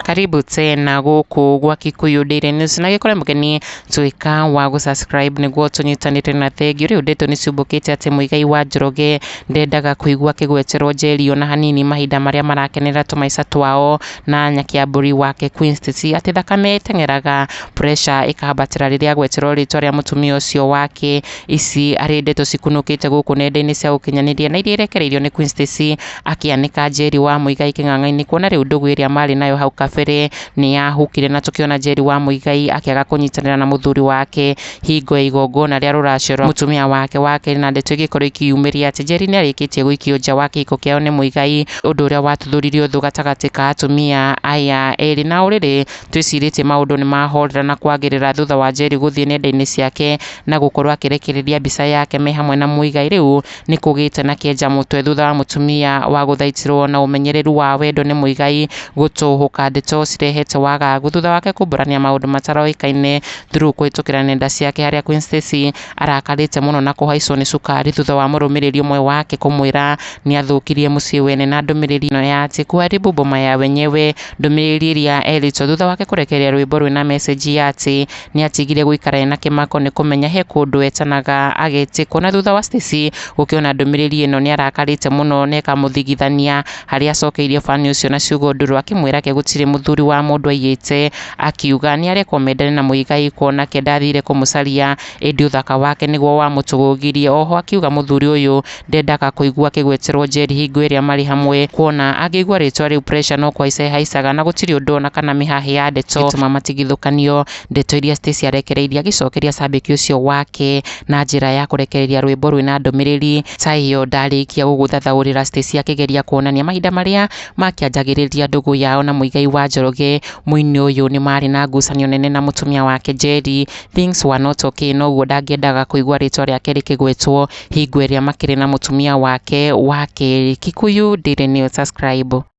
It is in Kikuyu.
Karibu tena gũkũ gwa Kikuyu Daily News na gĩkore mũgeni tuĩka wa gũ-subscribe nĩguo tũnyitanĩre na thengiũ. Rĩu ndeto nĩ ciumbũkĩte atĩ Muigai wa Njoroge ndendaga kũigua akĩgweterwo Njeri ona hanini mahinda marĩa marakenera tũmaica twao na nyakiambũri wake Queen Stacy, atĩ thakame ĩteng'eraga, pressure ĩkambatĩra rĩrĩa agweterwo rĩtwa rĩa mũtumia ũcio wake. Ici arĩ ndeto cikunũkĩte gũkũ nenda-inĩ cia ũkinyanĩria na iria irekereirio nĩ Queen Stacy akĩanĩka Njeri wa Muigai kĩng'ang'a-inĩ, kuona rĩu ndũgũ ĩrĩa marĩ nayo hau kabere nĩ yahukire na tũkĩona Njeri wa Muigai akĩaga kũnyitanĩra na mũthuri wake hingo ya igongona rĩa rũracio rwa mũtumia wake wa kerĩ, na ndeto igĩkorwo ikĩyumĩria atĩ Njeri nĩ arĩkĩtie gũikio nja wa kĩhiko kĩao nĩ Muigai, ũndũ ũrĩa watuthũririe ũthũ gatagatĩ ka atumia aya erĩ. Na ũrĩrĩ twĩcirĩtie maũndũ nĩ mahorera na kwagĩrĩra thutha wa Njeri gũthiĩ nenda-inĩ ciake na gũkorwo akĩrekereria mbica yake me hamwe na Muigai. Rĩu nĩ kũgĩte na kĩenja mũtwe thutha wa mũtumia wa gũthaitĩrwo na ũmenyereru wa wendo nĩ Muigai gũtũhũka ndeto cirehete wagagu thutha wake kumbũrania maũndũ mataroĩkaine through kũhĩtũkĩra nenda ciake, harĩa Queen Stacy arakarĩte mũno na kũhaicwo nĩ cukari thutha wa mũrũmĩrĩri ũmwe wake kũmwĩra nĩ athũkirie mũciĩ wene na ndũmĩrĩri ĩno ya atĩ kuharibu boma ya wenyewe, ndũmĩrĩri ĩrĩa erĩtwo thutha wake kũrekereria rwĩmbo rwĩna message ya atĩ nĩ atigire gũikara ena kĩmako nĩ kũmenya he kũndũ etanaga agetĩkwo. Na thutha wa Stacy gũkĩona ndũmĩrĩri ĩno nĩ arakarĩte mũno na ĩkamũthigithania, harĩa acokeirie bani ũcio na ciugo ndũrũ akĩmwĩra ke gũtirĩ mũthuri wa mũndũ aiyĩte, akiuga nĩ arekwo mendane na Muigai kuona ke ndathire kũmũcaria ĩndĩ ũthaka wake nĩguo wamũtũgũgirie. Oho akiuga mũthuri ũyũ ndendaga kũigua akĩgweterwo Njeri hingo ĩrĩa marĩ hamwe, kuona angĩigua rĩtwa rĩu pressure no kũhaica ĩhaicaga na gũtirĩ ũndũ ona kana mĩhahĩ ya ndeto ĩtũma matigithũkanio. Ndeto iria Stacy arekereirie agĩcokeria cambĩki ũcio wake na njĩra ya kũrekereria rwĩmbo rwĩna ndũmĩrĩri ta ĩyo ndarĩkia gũgũthathaũrĩra. Stacy akĩgeria kuonania mahinda marĩa makĩanjagĩrĩria ndũgũ yao na Muigai wa Njoroge, mũini ũyũ nĩ marĩ na ngucanio nene na mũtumia wake Njeri, things were not okay, noguo ndangĩendaga kũigua rĩtwa rĩake rĩkĩgwetwo hingo ĩrĩa makĩrĩ na mũtumia wake wa kerĩ. Kikuyu Daily News, subscribe.